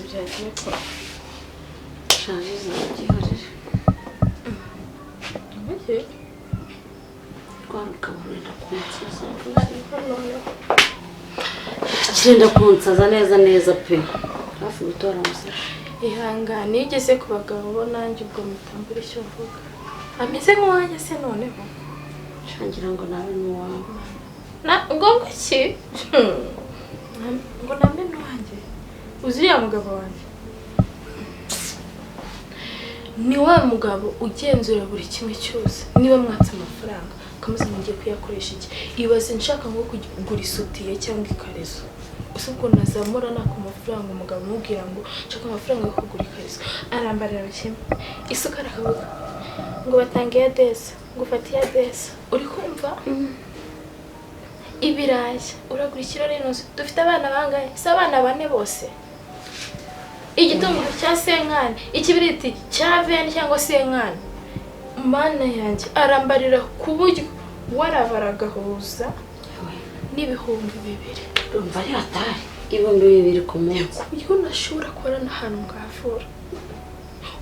Byagiye kure. Shaje, zabyihorere. Iki? Rwa rugabo rurenda kunsaza. Ariko noneho Kirenda kunsaza neza neza pe, hafi gutora amasashe. Ihangane, iyo ugeze ku bagabo bo, nanjye ubwo mutambura icyo mvuga. Ameze nk'uwanjye se noneho? Shangira ngo nawe ni uwawe. Na ngo iki? Ngo nambe n'uwanjye? Uzi uriya mugabo wanjye ni wa mugabo ugenzura buri kimwe cyose. Niba mwatse amafaranga, ukamuza ngo ngiye kuyakoresha iki? Ibaze nshaka nko kugura isutiye cyangwa ikariso, gusa ubwo nazamura nako amafaranga, umugabo amubwira ngo nshaka amafaranga yo kugura ikariso, arambarira kimwe isukari, akavuga ngo batange iya desa, ngo ufate iya desa. Uri kumva? Ibirayi uragura ikiro n'inusu, dufite abana bangahe? Si abana bane bose? Igitunguru cya senkani, ikibiriti cya veni cyangwa senkani. Mana yanjye, arambarira ku buryo warabara agahuza n'2000. Urumva ari hatari, 2000 ku munsi. Ku buryo nashobora kubona n'ahantu ngavura.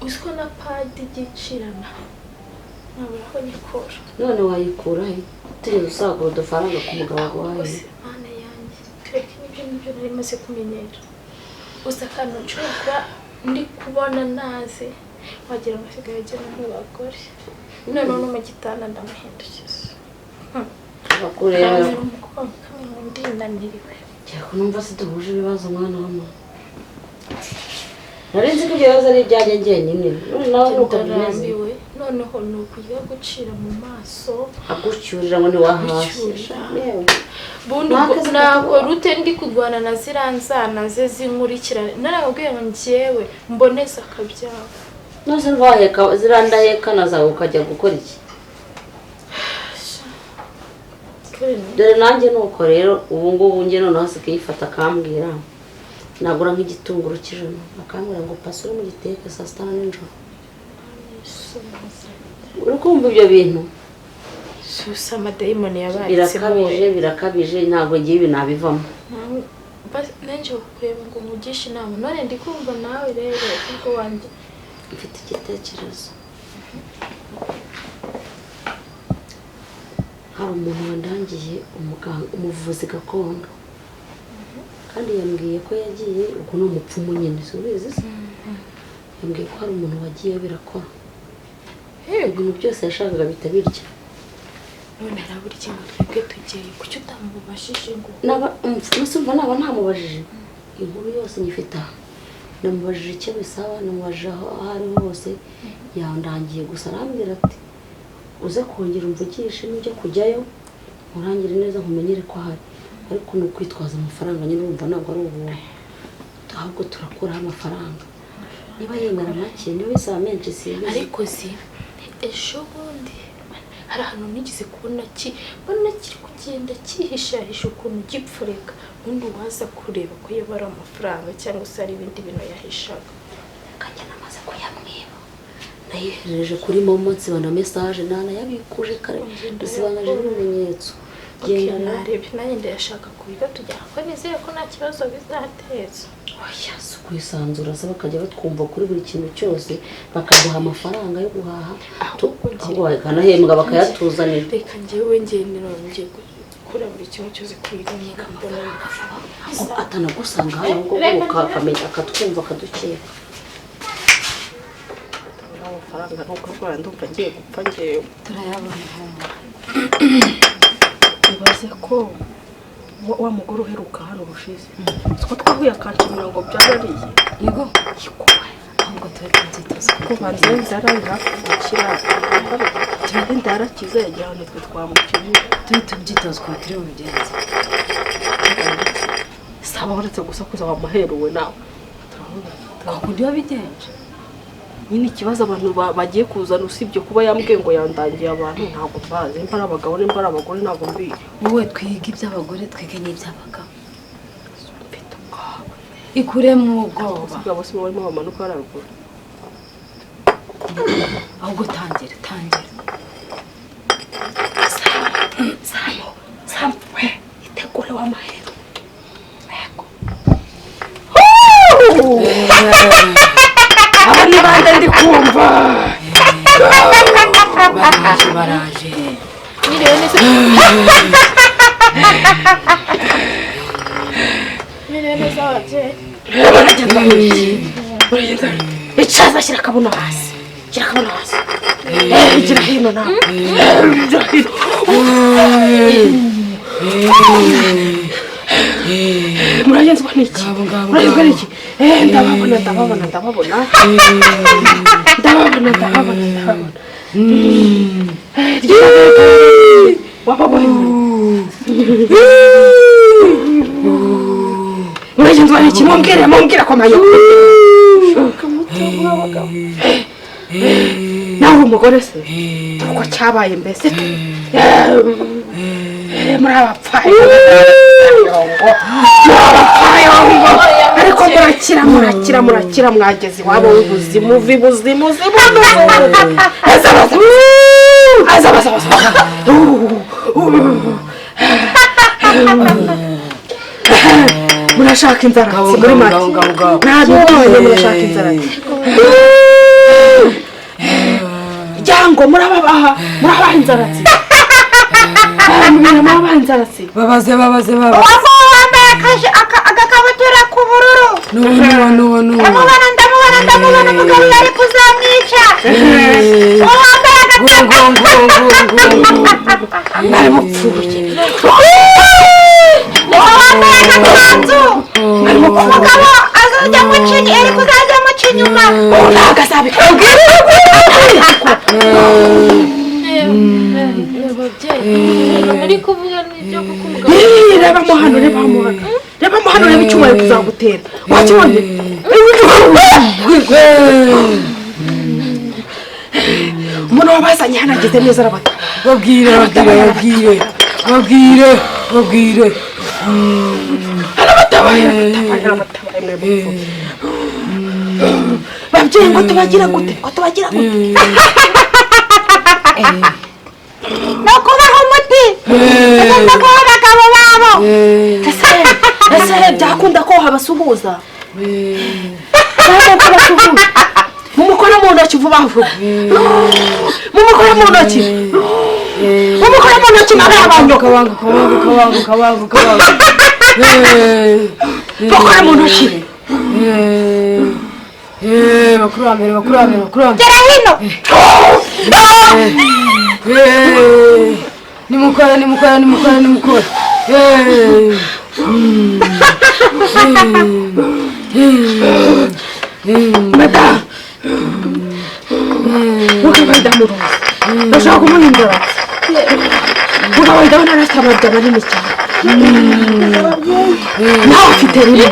Uzi ko na padi igicirana, nkabura aho nyikura. None wayikura he utigeze usagura udufaranga ku mugabo Ahubwo wawe? Se Mana yanjye, tureke n'ibyo ngibyo nari maze kumenyera. Gusa akantu nshobora kuba ndi kubona nazi, wagira ngo asigaye agera mu bagore. Noneho no mu gitanda ndamuhindukiza. Abakureba. Kamera umugongo, kamera ngo ndinaniriwe. Ngiye numva se duhuje ibibazo, mwana wa mama. Nari nzi ko ibyo bibazo ari ibyanjye njyenyine, none nawe nuko bimeze. Ndarambiwe noneho, ni ukujya gucira mu maso. Agucyurira ngo ntiwahashye. Agucyurira. Yewe. Bundi Nta ubwo kazi. Nakora ute ndi kurwana na ziriya nzana ze zinkurikirana? Narababwiye ngo njyewe mboneze akabyaro. Nose rwaheka ziriya ndahekana zawe ukajya gukora iki? Dore nanjye nuko rero ubu ngubu njye noneho asigaye yifata akambwira, nagura nk'igitunguru cy'ijana, akambwira ngo pasure mu giteke saa sita na nijoro. Uri kumva ibyo bintu? Susa amadayimoni yabaritse. Birakabije, birakabije, ntabwo ngiye ibi nabivamo. Nanjye kureba ngo nkugishe inama, none ndi kumva nawe rero ubwo wanjye. Mfite igitekerezo. Hari umuntu wandangiye umuganga, umuvuzi gakondo, kandi yambwiye ko yagiye, ubwo ni umupfumu nyine, si ubizi se? Yambwiye ko hari umuntu wagiye birakora, ibintu byose yashakaga bihita birya. None harabura iki ngo twebwe tugiye? Kuki utamubashije ngo Naba umva naba ntamubajije, inkuru yose nyifite aha. Namubajije icyo bisaba, namubajije aho aho ariho hose, yandangiye gusa arambwira ati uze kongera umvugishe nujya kujyayo, nkurangire neza, nkumenyere ko ahari. Ariko ni ukwitwaza amafaranga nyine, urumva ntabwo ari ubuntu, ahubwo turakuraho amafaranga, niba yemera make, niba bisaba menshi, simbizi. Ariko si ejo bundi hari ahantu nigeze kubona ki mbona kiri kugenda cyihishahisha ukuntu gipfureka, ubundi uwaza kureba ko yaba ari amafaranga cyangwa se hari ibindi bintu yahishaga. Kanjye namaze kuyamwiba, nayihereje kuri momo, nsiba na message, nanayabikuje kare, dusibangaje n'ibimenyetso. Okay, Genda rero. Narebye nanjye ndayashaka kubiga tujya ko nizeye ko nta kibazo bizateza. Oya, si ukwisanzura se, bakajya batwumva kuri buri kintu cyose, bakaduha amafaranga yo guhaha. Ahubwo Ahubwo bakanahembwa bakayatuzanira. Reka njyewe ngendera, ngiye gukora buri kimwe cyose kuri mbona. Ahubwo atanagusanga hano, ahubwo Reka. akamenya, akatwumva, akadukeka. Amafaranga nuko rwara, ndumva ngiye gupfa ngewe. Turayabona, humura. Ibaze ko wa mugore uheruka hano ubushize, siko twahuye akanshimira ngo byarariye. Yego, ahubwo tube tubyitoza. Ko banza inzara iri hafi gukira, wenda yarakize, yagira ngo nitwe twamukijije. Tube tubyitoza ukuntu turi bubigenze. Saba uretse gusakuza wamuheruwe nawe, turabona. Kwa kundi wabigenje. Nyine ikibazo abantu bagiye kuzana, usibye kuba yambwiye ngo yandangiye abantu, ntabwo mbazi nimba ari abagabo nimba ari abagore, ntabwo mbizi. Wowe twige iby'abagore, twige n'iby'abagabo. Mfite ubwoba. Ikuremo ubwoba. Usibye abo si bo barimo bamanuka haruguru? Ahubwo tangira, tangira. Samu, Samu we, itegure w'amahero. Yego. Baraje, baraje. Mwiriwe neza. Mwiriwe neza ababyeyi. Icaza, shyira akabuno hasi, shyira akabuno hasi. Gira hino nawe, gira hino. Muragenzwa n'iki? Muragenzwa n'iki? Ndababona, ndababona, ndababona, ndababona, ndababona, ndababona. Wababonye? Muragenzwa n'iki? Mumbwire, mumbwire ko mayo nawe umugore se uko cyabaye mbese. Muri abapfayongo, ariko murakira, murakira, murakira. Mwageze iwabo w'ubuzimu, vibuzimu zimu. Aza, aza, aza, aza, aza. Murashaka inzara muri make, ntabwo murashaka inzara ryango. Murababaha, murabaha inzaratsi, murabaha inzaratsi. Babaze, babaze, babaze. Uwo wambaye agakabutura k'ubururu. Nuwo, nuwo, nuwo. Ndamubona, ndamubona, ndamubona. Umugabo yari kuzamwica. Uwo wambaye Mwari mupfuye. Uwo wambaye agakanzu. Umugabo azajya amuca, yari kuzajya amuca inyuma. Ntabwo azabikora. Ababyeyi, muri kuvuga n'ibyo kuko umugabo Reba mo hano, reba mo hano, reba mo hano, reba icyuma ari kuzagutera. Wakibonye? Umuntu wabazanye hano ageze neza, arabata. Babwire, babwire, babwire, babwire, babwire. Arabatabaye, arabatabaye, arabatabaye. Mwe mupfuye. Babyeyi, ngo tubagira gute? Ngo tubagira gute? Ni ukubaha umuti. Tugomba kuba abagabo babo. Ese byakunda ko habasuhuza? Byakunda ko basuhuza? Mumukore mu ntoki vuba vuba, mumukore mu ntoki, mumukore mu ntoki nawe abantu. Kabangu, kabangu, kabangu, kabangu, kabangu. Mukore mu ntoki. Bakurambere, bakurambere, bakurambere. Gera hino. Nimukore, nimukore, nimukore, nimukore. Madamu, mukabayida muruzi, ndashaka kumuha inzaratsi. Mukabayida we narafite amabya manini cyane, nawe afite rimwe,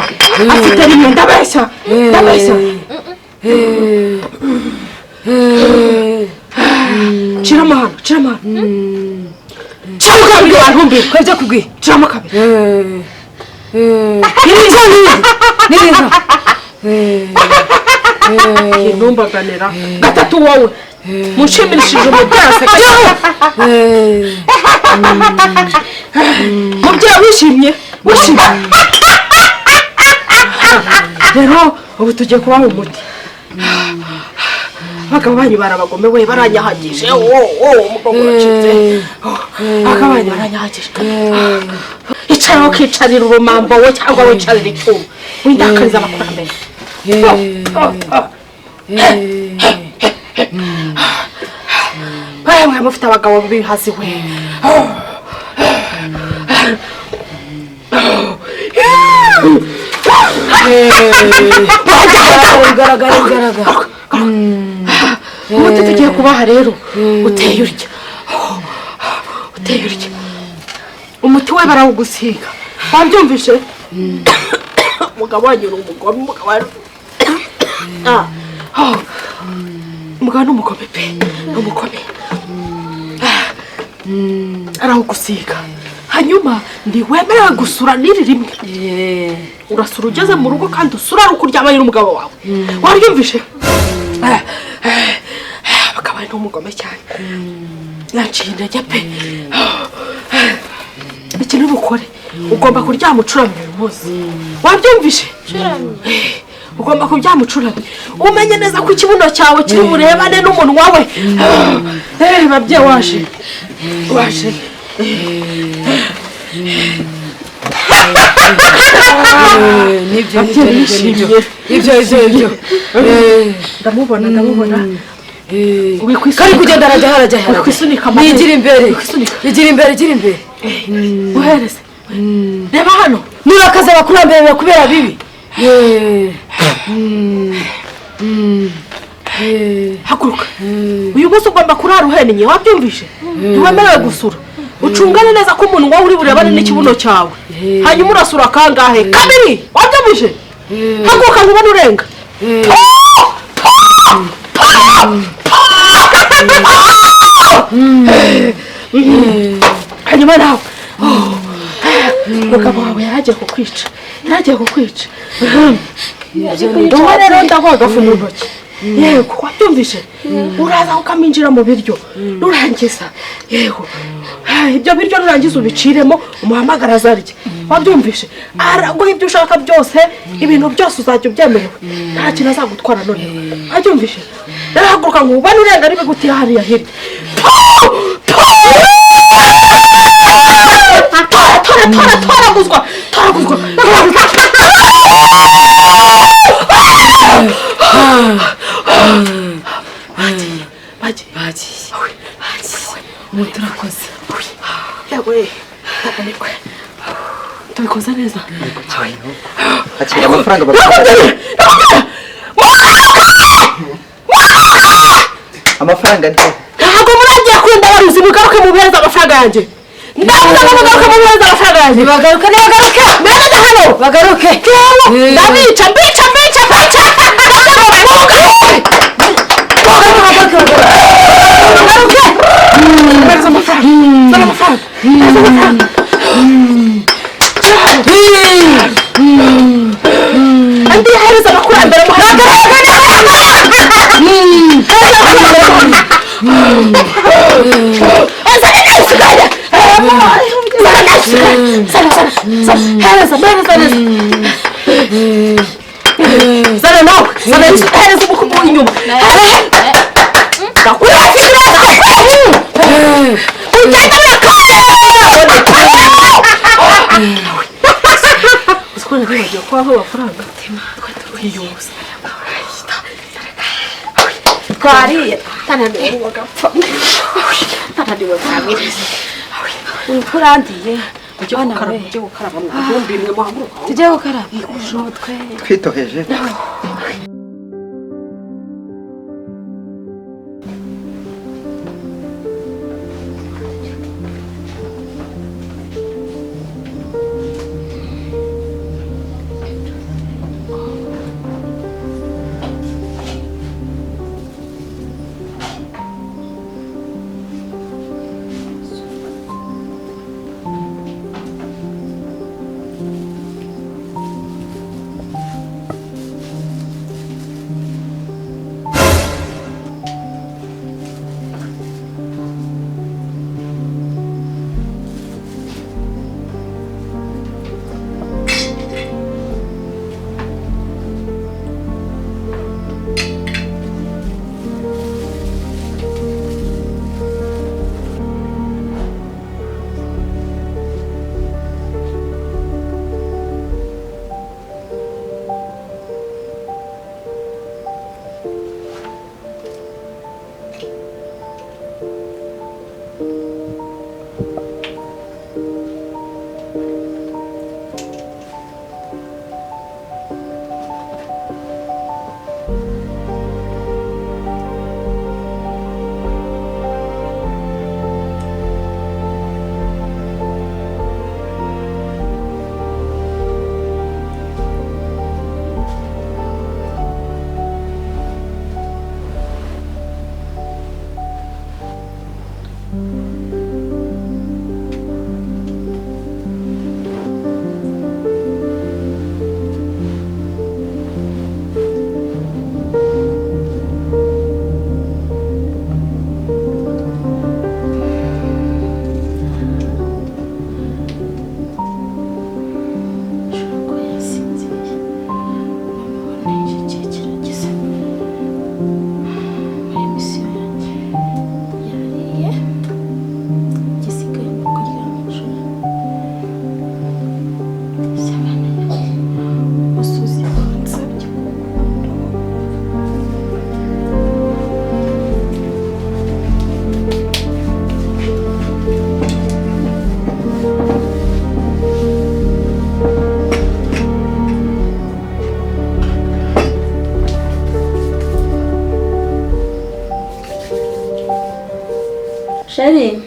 afite rimwe. Ndabeshya? Ndabeshya? Ciramo hano, ciramo hano, ciramo kabiri. Bantumbire Ko ibyo kubwiye. Ciramo kabiri. Niriza, niriza. Intumbaganira gatatu. Wowe munshimishije, umubyeyi aseka. Mubyeyi wishimye, wishimye. Rero ubu tugiye kubaha umuti. Abagabo banyu barabagome we, baranyahagije. Wo umugabo uracitse. Abagabo banyu baranyahagije. Icara, ukicarira urumambo we, cyangwa wicarira icyuma, windakariza abakurambere. Mwe mufite abagabo bihazi we. Garagara, garagara. Umuti tugiye kubaha rero uteye urya, uteye urya. Umuti we barawugusiga, wabyumvishe? Umugabo wanyu ni umugome. Umugabo wanyu, umugabo ni umugome pe, ni umugome. Arawugusiga, hanyuma ntiwemerewe gusura n'iri rimwe. Urasura ugeze mu rugo, kandi usura ari uko uryamanye n'umugabo wawe. Waryumvishe? Bakaba ari n'umugome cyane, yanciye intege pe. Ikintu bukore, ugomba kuryama ucuramye uyu munsi, wabyumvishe? Ugomba kuryama ucuramye, umenye neza ko ikibuno cyawe kiri burebane n'umunwa we. Babyeyi waje waje. Nibyo nibyo nibyo nibyo. Ndamubona ndamubona. Kari kugenda arajya harajya harajya. Wikwisunika. Igira imbere. Igira imbere igira imbere. Uhereze. Reba hano. Nurakaza abakurambere bakubera bibi. Haguruka. Uyu munsi ugomba kurara uhennye, wabyumvise? Ntiwemerewe gusura. Ucungane neza ko umuntu wawe uri burebane n'ikibuno cyawe. Hanyuma urasura kangahe? Kabiri. Wabyumvise? Haguruka nkubone urenga. Hanyuma nawe umugabo wawe yaragiye kukwica, yaragiye kukwica. Ubu rero ndaguha agafu mu ntoki. Yego wabyumvise? Uraza ukaminjira mu biryo nurangiza, yego ibyo biryo nurangiza ubiciremo umuhamagara azarye. Wabyumvise? Araguha ibyo ushaka byose, ibintu byose uzajya ubyemerewe, nta kintu azagutwara noneho. Wabyumvise? Rero haguruka ngo ubone urenga n'ibigutiya hariya hirya. Tora tora tora toraguzwa toraguzwa toraguzwa. Bagiye bagiye Bagiye. Muturakoze. Yego ntabwo tubikoze neza. Akira amafaranga. Amafaranga ni Ntabwo muragiye kunda baruzi, mugaruke mubihereze amafaranga yanjye. Ndavuga ngo mugaruke mubihereze amafaranga yanjye. Bagaruke nibagaruke. Murabona hano. Bagaruke. Ndabica mbica mbica mbica. Mugaruke. Mugaruke. Muhereze amafaranga. Zana amafaranga. Zana amafaranga. Andi hereza abakurambere Zana nawe, zana hereza umukubu inyuma. Twariye tananiwe bagapfa tananiwe bwamiriza urandiye. Ujye gukaraba, ujye gukaraba mwabumbi mwe muhaguruka. Tujye gukaraba. Twitoheje. Chéri.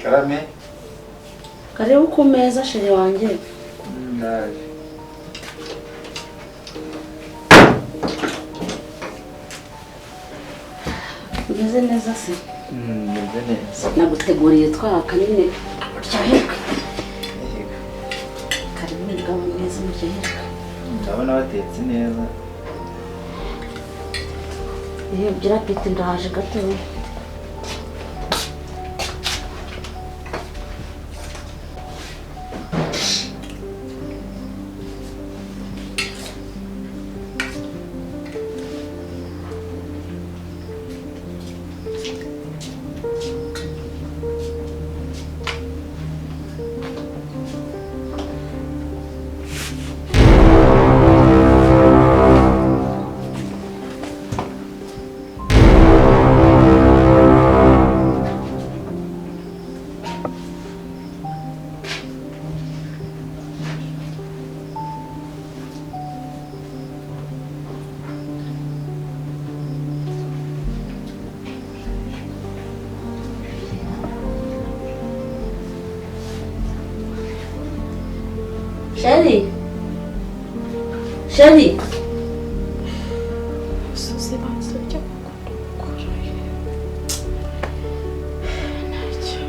Karame. Karibu ku meza chéri wanjye. Ndaje. Umeze neza se? Meze neza. Naguteguriye twaka nyine uryoherwe. Karibu mugabo neza muryoherwe. Ndabona batetse neza. Iyo ugira apeti ndaje gato. Chéri. Chéri. Suzi bansabye gukora ntacyo.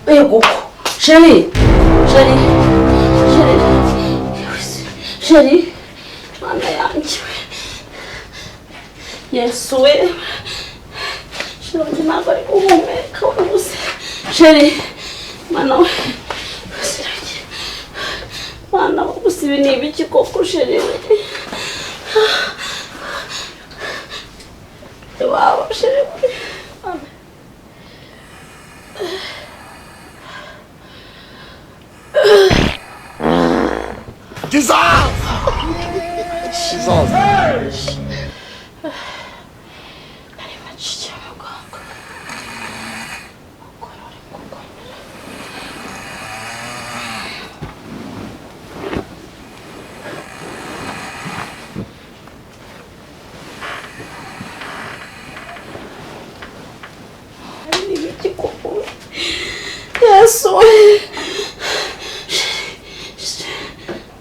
Ego, chéri, chéri, chéri, chéri, mana yanjye, Yesu we, chéri wanjye ntabwo ari guhumeka ubuze, chéri, mana we, mana we, gusa ibi ni ibiki koko chéri we, iwabo chéri we. Jesus! Jesus!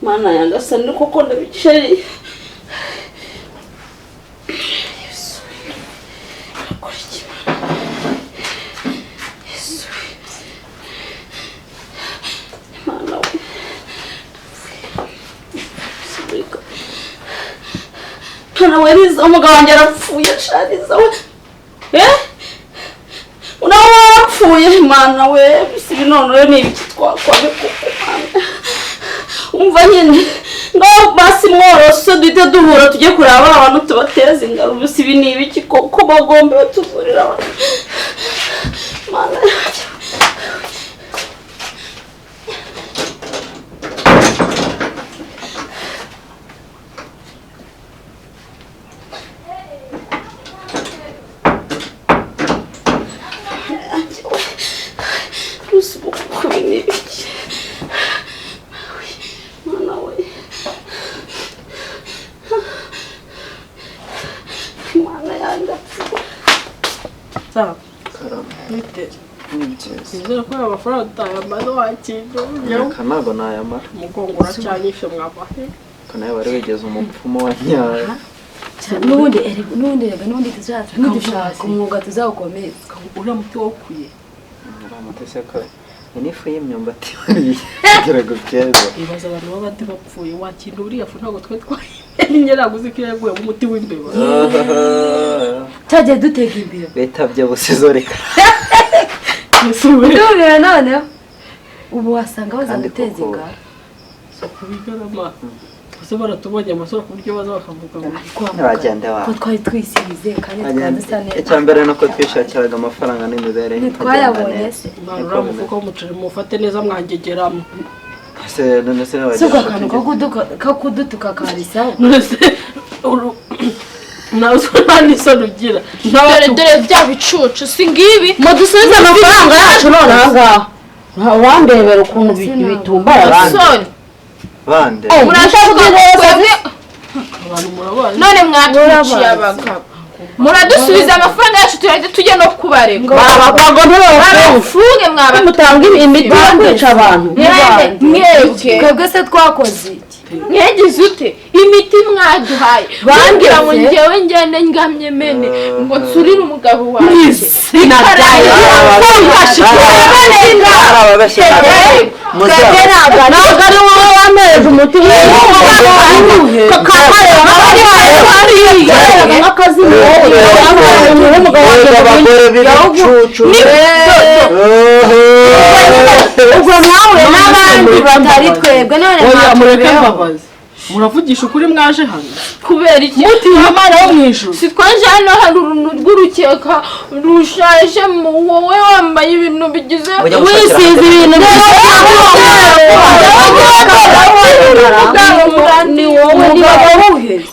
Mana yangasani koko ndabiceri. Yesu. Akora iki Mana? Yesu. Mana we. Subika. Mana we riza umugabo wanjye arapfuye shariza we. Eh? Unawe warapfuye Mana we. Sibi none ni ibiki twakora koko Mana. Umva nyine ngaho basi mworose duhite duhura tujye kureba abantu tubateze ingabo si ibi ni ibiki koko bagombe batuvurira abantu Mana Ntabwo nayamara. Umugongo uracyanyishe mwaba. Ko nawe wari wigeze umupfumu wa nyawe. N'ubundi n'ubundi rega n'ubundi tuzadushaka umwuga tuzawukomeza. Uriya muti wawukuye? Uriya muti se ko ni ifu y'imyumbati wariye kugira ngo ukeze. Ibaza abantu baba bati bapfuye wakintu uriya fu ntabwo twari twayimenye, ntabwo uzi ko yaguyemo umuti w'imbeba. Cyagiye dutega imbeba. Bitabye busizoreka. Ndumvira noneho ubu wasanga bazaguteza ingara. Si ukubigarama. Ese baratubonye amasura ku buryo baza bakavuga ngo Ntibagende wa. Ko twari twisize kandi twari dusa neza. Icya mbere ni uko twishakiraga amafaranga n'imibereho Ntitwayabonye se. Mwana uriya mufuka w'umuceri mufate neza mwangegeramo. Se none se Si ubwo akantu ko kudutuka karisaho. None se nawe nta n'isoni ugira. Dore dore bya bicucu si ngibi. Mudusubize amafaranga yacu none aha ngaha. Wandebera ukuntu bitumbara. Soni. Bande. Murashaka twebwe Abantu murabazi. none mwatwiciye abagabo. Muradusubiza amafaranga yacu turahita tujya no kubarega. Babafunge Babafunge mwaba. Mutanga imiti yo kwica abantu. Mwebwe. Twebwe se twakoze iki? Mwagize ute? Imiti mwaduhaye. Bambwira ngo njyewe ngende ngamye mene ngo nsurire umugabo wanjye. Ntabwo ari wowe wamereje umuti Ubwo nawe n'abandi batari twebwe none Mureke mbabaze. Muravugisha ukuri mwaje hano. Kubera iki? Mutinya Imana yo mu ijuru. Si twaje hano hari uruntu rw'urukeka rushaje wowe wambaye ibintu bigize wisize ibintu ni wowe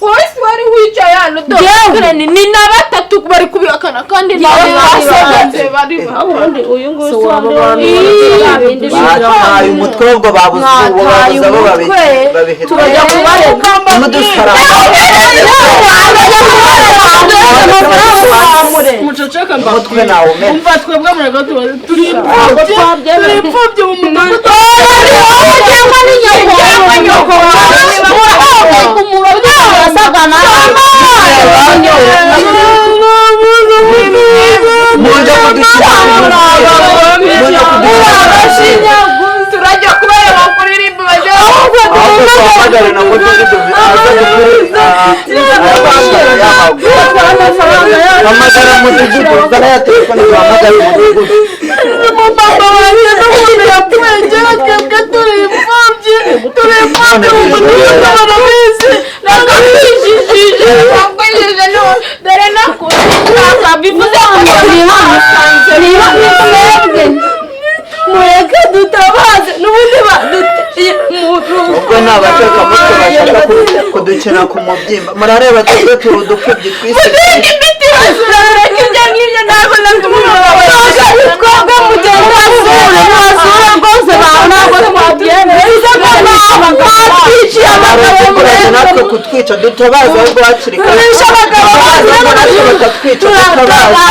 wowe si wari wicaye hano dore ni na batatu bari kubihakana kandi nawe basohotse bari uyu nguyu si wandi Bataye umutwe ubwo babuze uwo babuze abo babihita. Turajya kubarega. Muceceka Umutwe nawumena. Umva twebwe murega turi imfubyi mu mudugudu. Cyangwa nyoko Mujya kudushyira. Turajya kubareba kuririmba bajya Ahubwo duhamagare na mudugudu hamagara mudugudu zana ya telefone duhamagare mudugudu. Mama wanjye n'ubundi yapfuye njyewe twebwe turi imfubyi turi imfubyi mu mudugudu barabizi ntabwo twijijije ntabwo dore nakunze bivuze ko twasanze Mureke dutabaze n'ubundi Ubwo ni abatekamutwe bashaka kudukina ku mubyimba. Murareba twebwe turi udupfubyi twisize. Imiti basurareka ibyo ngibyo ntabwo twebwe mugenda mwasura rwose ntabwo twabyemera. Mwatwiciye abagabo Muraje natwe kutwica dutabaza ahubwo hakiri kare. Mwishe abagabo Dutabaza natwe bakatwica dutabaza.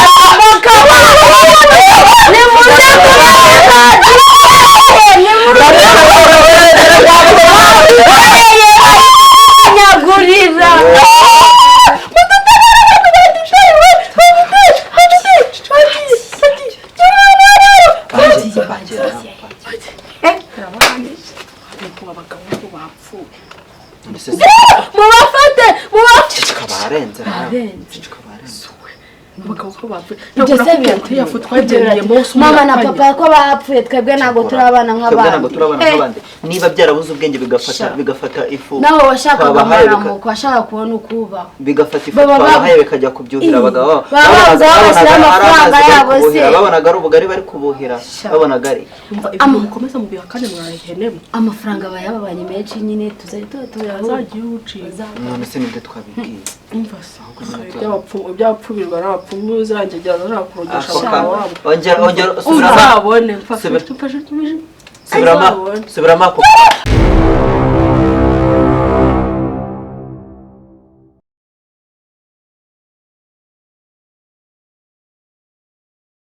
Nyagurira. Mubafate mubafate. Barenze. Abagabo ko bapfuye. Ibyo se Mama na papa ko bapfuye twebwe ntabwo turi abana Twebwe ntabwo nk'abandi. turi abana nk'abandi. Niba byarabuze ubwenge bigafata ifu. Nawe washakaga twabahaye amaramuko washaka kubona uko ubaho. Bigafata ifu Baba twabahaye bikajya kubyuhira abagabo babo. Baba babuze aho bashyira amafaranga yabo se. Babonaga ari ubugari bari kubuhira. Babonaga ari. Umva ibintu mukomeza mubihakane mwayihenemo. Amafaranga bayababanye menshi nyine tuzajya tubatura aho. Azagiye uciye. None se nibyo twabibwiye. Umva se. Iby'abapfu n'abapfumu uzangegera azakurogesha abagabo wabo. Ongera ongera subiramo. Uzabone mfashe Subiramo subiramo ako.